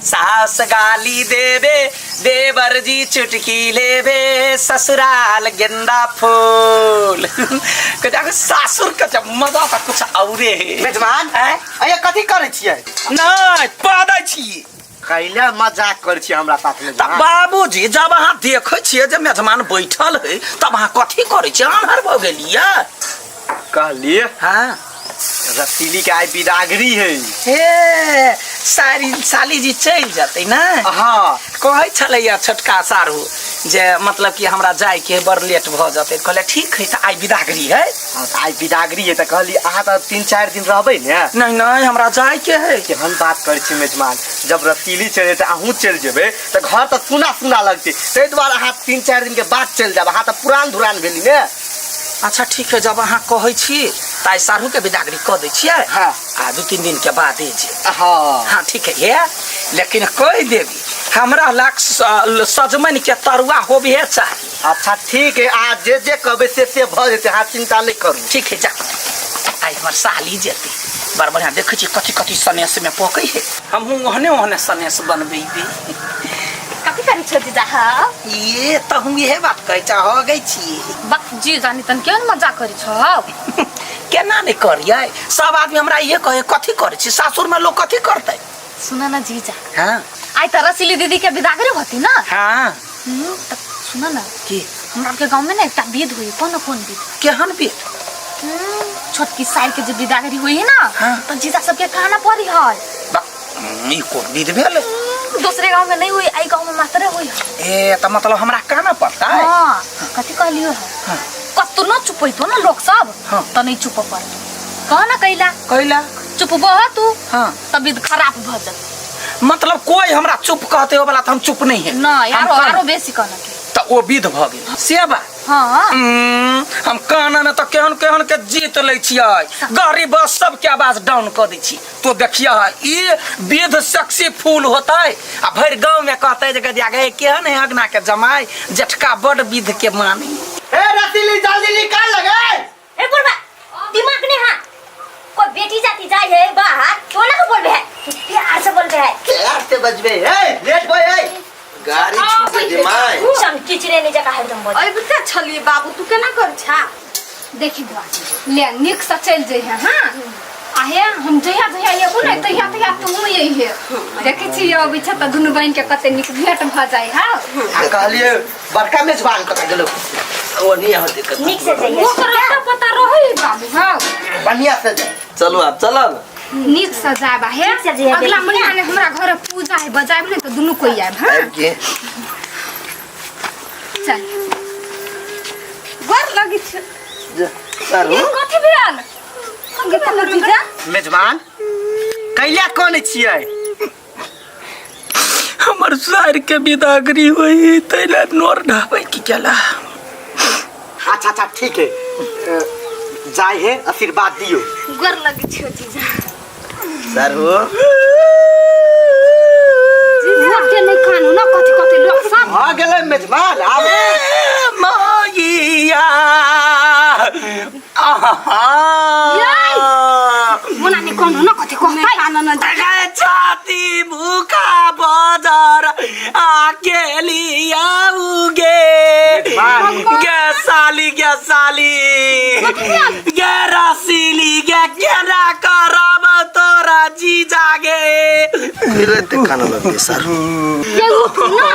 सास गाली देवे देवर जी चुटकी लेवे ससुराल गेंदा फूल। कहते सासुर के जब मजा तऽ कुछ औरे है। मेजबान आँय? अये कथी करै छियै? नहि पदै छी। कैला मजाक करै छियै हमरा साथ में? तऽ बाबूजी जब अहाँ देखै छियै जे मेजबान बैठल है तब अहाँ कथी करै छियै? आन्हर भऽ गेलियै? कहलिए हाँ रसीली के आइ बिदागरी है। हे सारी साली जी चलि जेतै ने। हाँ कहै छलैया छोटका सारू जे मतलब कि हमरा जाइके है, बड़ लेट भऽ जेतै। कहलियै ठीक है, तऽ आइ बिदागरी है। हाँ, तऽ आइ बिदागरी है तऽ कहली अहाँ तऽ 3-4 दिन रहबै ने। नहीं नहीं हमरा जाइके है। केहन बात करै छी मेजमान, जब रसीली चलि जेतै अहूँ चलि जेबै तऽ घर तऽ सुना सुना लगतै, ताहि दुआरे अहाँ 3-4 दिन के बाद चलि जायब। अहाँ तऽ पुरान धुरान भेली ने। अच्छा ठीक है, जब अहाँ कहै छी तऽ आइ साढ़ू के बिदागरी कऽ दै छियै। हाँ। आ 2-3 दिन के बाद जे। हाँ। हाँ ठीक है, हे लेकिन कहि देबी हमरा लाख सजमनि के तरुआ होबे चाही। अच्छा ठीक है, आ जे जे कहबै से से भऽ जेतै, अहाँ चिंता नहि करू। ठीक है जा, आइ हमर साली जेतै। बड़ बढ़िया देखै छी कथी कथी सनेस में पकै है, हमहूँ ओहने ओहने सनेस बनबेबै। कथी करै छौ जीजा? हाँ ये तऽ हम इहे बात कहै छ हो गई छी। बा जी जानी तन केहन मजा करै छौ? केना नहि करियै, सब आदमी हमरा इहे कहै कथी करै छी, सासुर में लोग कथी करतै? सुन न जीजा। हाँ। आइ तऽ रसीली दीदी के बिदागरी होती ना। हाँ। तऽ सुन न। की? हमरा के गांव में ना एकटा विध होई। कोन कोन विध? केहन विध? छोटकी साइल के जे बिदागरी होई है ना। हाँ। तऽ जीजा सबके कहना पड़ी है। बा, ई कोन विध भेल? दूसरे गांव में नहीं हुई, आई गांव में मात्रे हुई है। ए तऽ मतलब हमरा कहना पड़ता है? हाँ, कथी कहलियो है? हाँ। कतनो न चुपैतो ना लोग सब। हाँ। तऽ नहीं चुप पड़तो। कह ना कैला। कैला? चुपबो है तू। हाँ। तब विध खराब भ जतौ। मतलब कोई हमरा चुप कहते हो वाला तऽ हम चुप नहीं है। नहीं, हम आरो कहना। आरो बेसी कहना के। तऽ ओ विध भ गेल से बात। हाँ। हम काना में तऽ केहन केहन के जीत लै छियै, गाड़ी बस सबके आवाज डाउन कऽ दै छी। तो देखिया ई विध सक्सेसफुल होतै आ भरि गाँव में कहतै जे गदिया गे केहन है अगना के जमाई, जेठका बड़ विध के मानी। ए रसीली जल्दी निकाल लगे। ए बुढ़वा दिमाग नहीं हा, कोई बेटी जाती जाए है बाहर क्यों ना बोलबे है, प्यार से बोलबे है। प्यार से बजबे ए लेट होय ए गाड़ी छूट दे my. चमकी चिड़ै नहीं जगह एकदम बोल। अरे बुझते छलिए बाबू तू केना कर छा? देखी बुआ ले निक से चल जइहे। हाँ आहे हम जहिया जहिया एबो ने तहिया तहिया तू अइहे। देखै छी अबै छ तऽ दुनू बहिन के कते नीक भेंट भऽ जाइ। हाँ आ कहलिए बड़का मेजबान कतऽ गेलो? ओ नहीं यहाँ दिक्कत। नीक से जइहे। ओकर अता पता रहै बाबू। हाँ बढ़िया से जाए। चलू आब चलब। नीक से जायब आहे। नीक से जइहे, अगला बेटी। महीना ने हमरा घर पूजा है, बजायब ने तऽ दुनू कोई आयब। हाँ आबि के चल गोर लगै छै। सारू। ये कथी भेल? कथी भेल जीजा? मेजबान कैला कोन छियै? हमर सार के बिदागरी होई तैला नोर ढाबै की केला। अच्छा अच्छा ठीक है, जाय है आशीर्वाद दियो। गोर लगै छै जीजा। सारू जीजा के नहीं कानू ना कथी कथी लोग सब भ गेलै मेजबान आब। ए मैया आहा मोना नहीं कानू ना कथी कहतै। कानू ना गे छाती भूखा बजार अकेली आऊगे गे साली गे साली गे रसीली गे केना करब तोरा जीजा गे। फिर एते खाना लगतै सारू। ये ना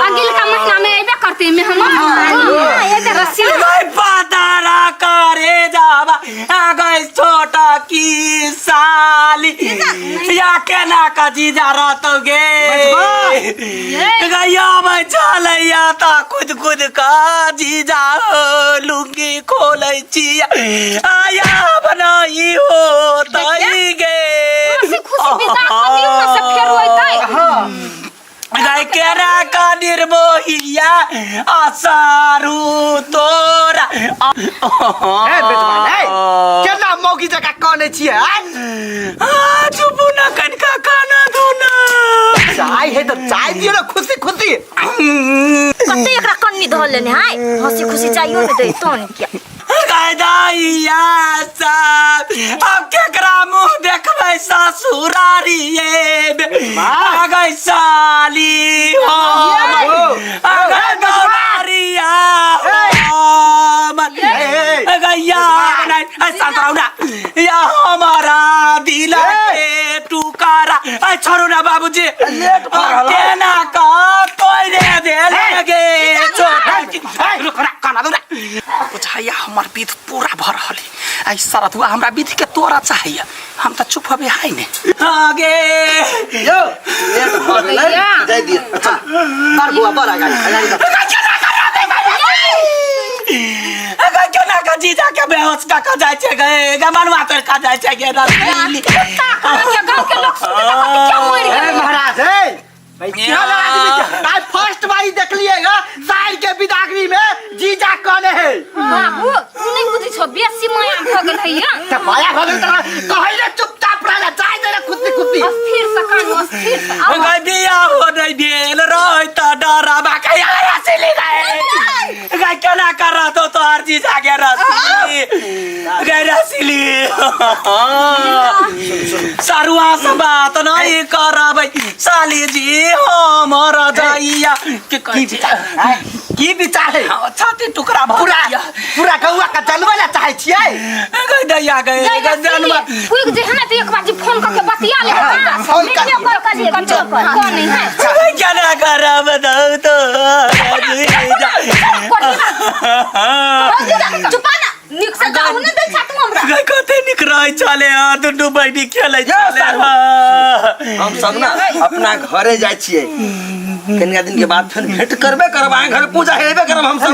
अगिलका महीना में अइबे करतै मेहमान। हां एते रसी गई पातारा करे जाबा आ गई छोटा की साली या केना का जीजा रहतो गे गैया में चलैया ता कुद कुद का जीजा हो लुंगी खोलै छी आया बनाई हो तई गे। खुशी खुशी विदा कऽ दियौ ना से फेर अइतै। गाय केरा का निर्मोहिया आसारू तोरा। ए मेजबान ए केना मौगी जका कानै छियै? आय आ चुपू ना कनका काना दू ना। चाय है तऽ चाय दियौ ने खुशी खुशी। कते एकरा कन्नी धऽ लेने है, हंसी खुशी चाहियो ने दे तोन किया। गदैया सब अब केकरा मुंह देखबै ससुरारी आ गई सार। साली हम अगे गवारिया हम गैया नहीं ऐ शांत रहो ना या हमारा दिल के टुकारा ऐ छोड़ो ना बाबूजी लेट भऽ रहल है। केना का तोरे देले गे छोटा रुक ना काना दो ना बुझाइया हमर विध पूरा भऽ रहल है ऐ सरदुआ हमरा विध के तोरा चाहिए हम तऽ चुप हबे हाय ने आगे यौ लेट भऽ गेलै जाय दिअ चल बार बुआ बार अगाडि अगाडि बढ़। अगर केना का जीजा के बेहोश का का जाय छै गे गे मनवा तर का जाय छै गे रसीली कुत्ता कहलक गांव के लोग सुनते तऽ कहतै क्या मरि ए गेलै महाराज ए भाई केहन आदमी छै? आइ फर्स्ट बारी देखलिए गा साइड के बिदागरी में जीजा कहने है बाबू तू नहीं बुझै छौ बेसी माया भऽ गेल है या त माया भऽ गेल त कहै ने चुपचाप रहला जाय दे खुद खुद अस्थिर से कानू अस्थिर से आउ। गई बिया हो नहीं भेल रह त डराबा के यार रसीली गए गई केना कर रहा तो तोहर जीजा के रसीली गई रसीली सरुआ से बात नहीं करबै साली जी हमर जाइया के कहै की छी विचार आँय? की विचार है हाँ, छाती टुकड़ा भऽ पूरा जाइया। पूरा गौआ के जनबै ला चाहै छियै गई दैया गई जाय गई जन्म पुग जे है ना तो एक बार जी फोन करके बतिया ले हाँ, फोन कर वीडियो कॉल कर वीडियो कॉल कौन नहीं है गई केना करब दौ तो चुपा ना नीक से जाहू ने दै छा तू हमरा गई कते निक रहै छले हँ दुनू बहिनी खेलै यौ, छले हँ हम सब ना अपना घरे जाइ छियै कनिया दिन के बाद फेर भेंट करबे करब अहाँ घर पूजा हेबे करब हम सब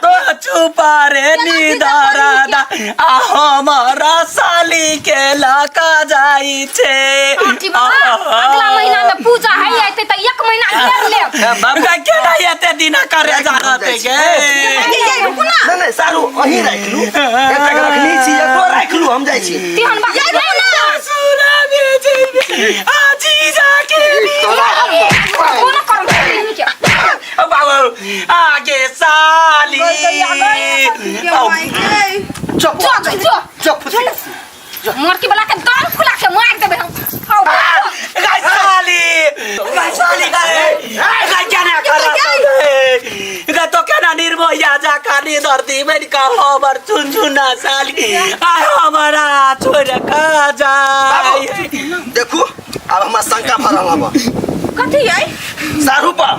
तो चुपा रे निदारादा आ हमारा साली के लका जाइ छै पार्टी बाबा अगला महीना में पूजा है आते तो एक महीना घेर लेब बाबू गई केना एते दिना करे जा रहते गे ये रुकू ना नहीं नहीं सारू अहीं राखि लू एकटा के रखनी छी एकरो राखि लू हम जाइ छी तिहन बात ये रुकू ना सुना बेजी आ जीजा के कोनो करम नहीं के ओ बाबू आगे साली औ, चुप जो जो चुप फुसी मोरकी वाला के दम फुला के मार देबे हम आओ गई साली गई साली गई गई केना करत गई गई तो केना निर्भया जा कानी धरती बन का हमर चुनचुना साली आ हमरा छोड़ का जाय देखू आब हमरा शंका भऽ रहल हब कथी आई सारू पर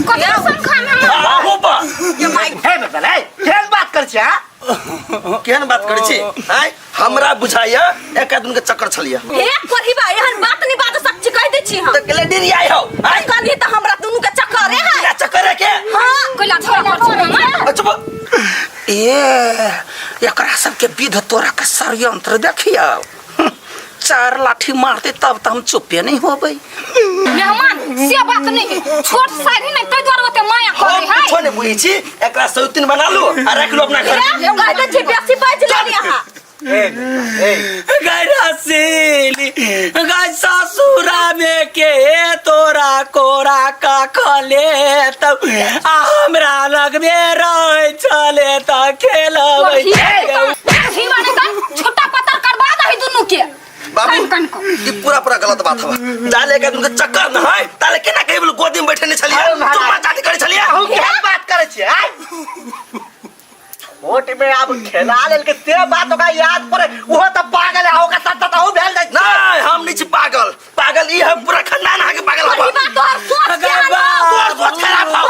कथी संखा में हम अहू पर ये माई हे बदल हे केहन बात कर छी हां केहन बात करै छी आँय हमरा बुझाइया एक आदमी के चक्कर छलिया हे कोढ़ीबा एहन बात नहीं बात सच्ची कह दै छी हम तऽ गेलै डिरियाइ हौ आँय कहली तऽ हमरा दुनू के चक्कर है बिना चक्कर के हां कोइला झगड़ा कर छी हम चुप ए एकरा सबके विध तोरा के षडयंत्र देखियौ चार लाठी मारते तब तऽ हम चुपे नहीं होबै मेहमान से बात नहीं है छोट साड़ी नहीं तै द्वारे ओते माया हम करे है कुछो नहीं बुझै छी एकरा सौतीन बना लू आ राखि लू अपना घर में। कह दै छी बेसी बाजि लेली अहाँ गै रसीली गै ससुरा में के तोरा कोरा का खले तब आ हमरा लग में रहै छले तऽ खेलबै ही माने त छोटा पत्थर करवा दही दुनू के बाबू कन कन को ई पूरा पूरा गलत बात हवा जाले के आदमी के चक्कर न है ताले केना कहि बोलू गोदी में बैठे नहीं छलिए अरे महाराज। चुम्मा चाटी करै छलिए अहूँ केहन बात करै छियै आँय छोट में आब खेला लेल के से बात ओकरा याद पड़े ओहो तऽ पागल है ओकरा साथ साथ अहूँ भेल जाइ नहीं हम नहीं छी पागल पागल ई हम पूरा खानदान अहाँ के पागल हवा कोढ़ीबा तोहर सोच केहन हौ? तोहर सोच खराब हौ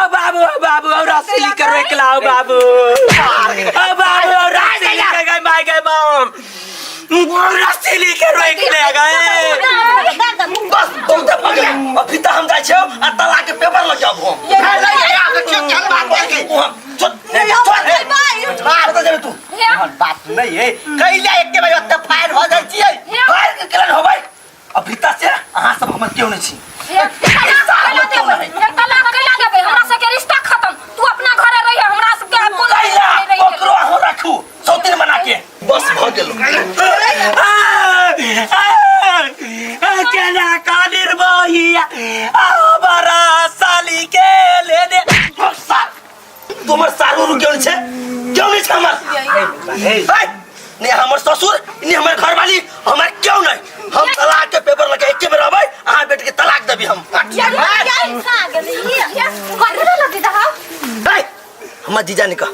ओ बाबू ओ बाबू ओ रसीली के रोक लाओ बाबू ओ बाबू ओ रसीली के गए माय गए बाम रसीली के रोक ले गए बस बहुत पागल अभी तऽ हम जाइ छियौ आ तलाक के पेपर लऽ के आबू हम देखियौ केहन बात करै छोड़ छोड़ कतऽ जेबै तू एहन बात नहीं है कैला एके बार ओते फायर हो जाइ छियै फायर के केलन होबै अभी तऽ से अहाँ सब हमर केओ नहि छी तलाक कैला देबै हमरा सबके रिश्ता खत्म तू अपना घरे रहिए हमरा सबके आब कोनो कैला नहीं रहिए। ओकरो अहाँ राखू सौतीन बना के बस भऽ गेल केना कालिर बहिया हमारा साली के लेने तुमर सारू रु केओ नहि छै केओ नहि छै हमर है ने हमर ससुर ने हमर घरवाली हमर केओ नहि हम तलाक के पेपर लके एके बेर अबै अहाँ बेटी के तलाक देबै देबी हम। कथी भेल जीजा हौ? ए, हमर जीजा ने कह,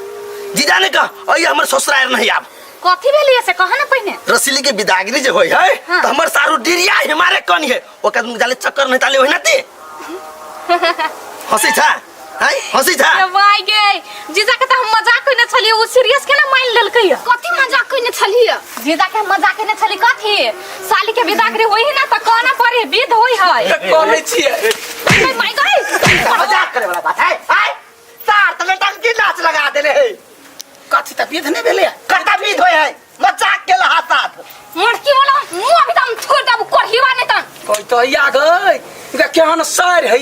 जीजा ने कह, अइ हमर ससुराल नहीं आब। कथी भेल से कह ना पहिने। रसीली के बिदागरी जे होय है हाँ। त हमर सारू डिरिया हमारे कन है, ओकर जाले चक्कर नहीं ताले होय ना ते। हंसी था है, हंसी था। ए भाई गे, जीजा के त हम मजाक कइने छलियै, उ सीरियस केना मान लेलकै? कथी मजाक कइने छलियै? जीजा के हम मजाक कइने छली कथी? साली के बिदागरी होई है ना त कहना पड़े विध होई है। त कहने छियै। ए my गई, मजाक करे वाला बात है। आय सार त बेटा के नाच लगा देले है। कथी त विध नहीं भेलै? कता विध होय है? मजाक के लहा साथ। मड़की वाला मुंह अभी त हम छोड़ देब कोढ़ीवा नहीं त। कोई तो या गई, इका केहन सार है।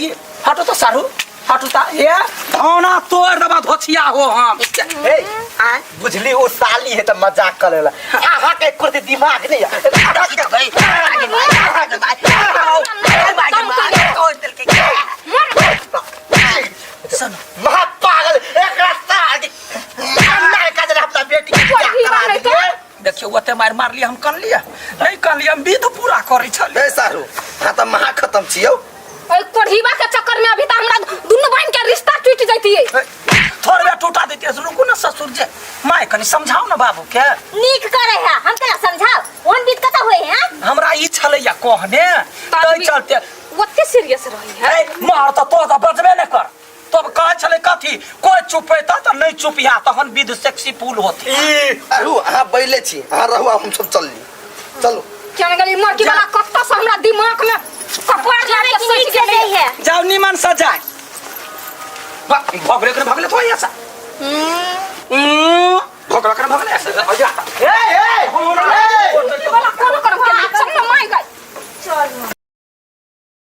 हटो त सारू, हटो त, ए धौना तोड़ देबा धोछिया हो हम। ए बुझली ओ साली है त मजाक करेला, आहा के कुर्ती दिमाग नहीं है। महा पागल एकरा सार के अन्ना का जरा अपना बेटी के बियाह करा दिए। देखियो ओते मार मारलियै, हम कनलियै नहीं कनलियै, हम विध पूरा करै छलियै। ए सारू, हाँ त महा खत्म छियौ। ओइ कोढ़ीवा के चक्कर में अभी त हमरा दुनू बहन के रिश्ता टूट जैतियै। थोड़बे टूटा देतियै, रुकू ना ससुर जे, my कनी समझाओ ना बाबू के। नीक करे है, हम केना समझाओ? ओहन विध कतऽ होय है? हमरा ई छलैया कहने, तै चलते ओते सीरियस रही है। ए मार त तो त बजबे नै कर। तब कहै छलै कथी, कोई चुपेता त नहीं चुपिया, तहन विध सेक्सी फूल होती। अरु अहाँ बैले छी, अहाँ रहू, हम सब चलली। चलू। केना गेली मरकी वाला कत्ता से हमरा दिमाग में कपार जाने जाके की नीक सटि से गेलै। जाइ है। जाओ निमन से जाए। भगले कर भगले तो ऐसा। भगले कर भगले ऐसा। ए ए वाला कोनो करम के सब माय गई। चल।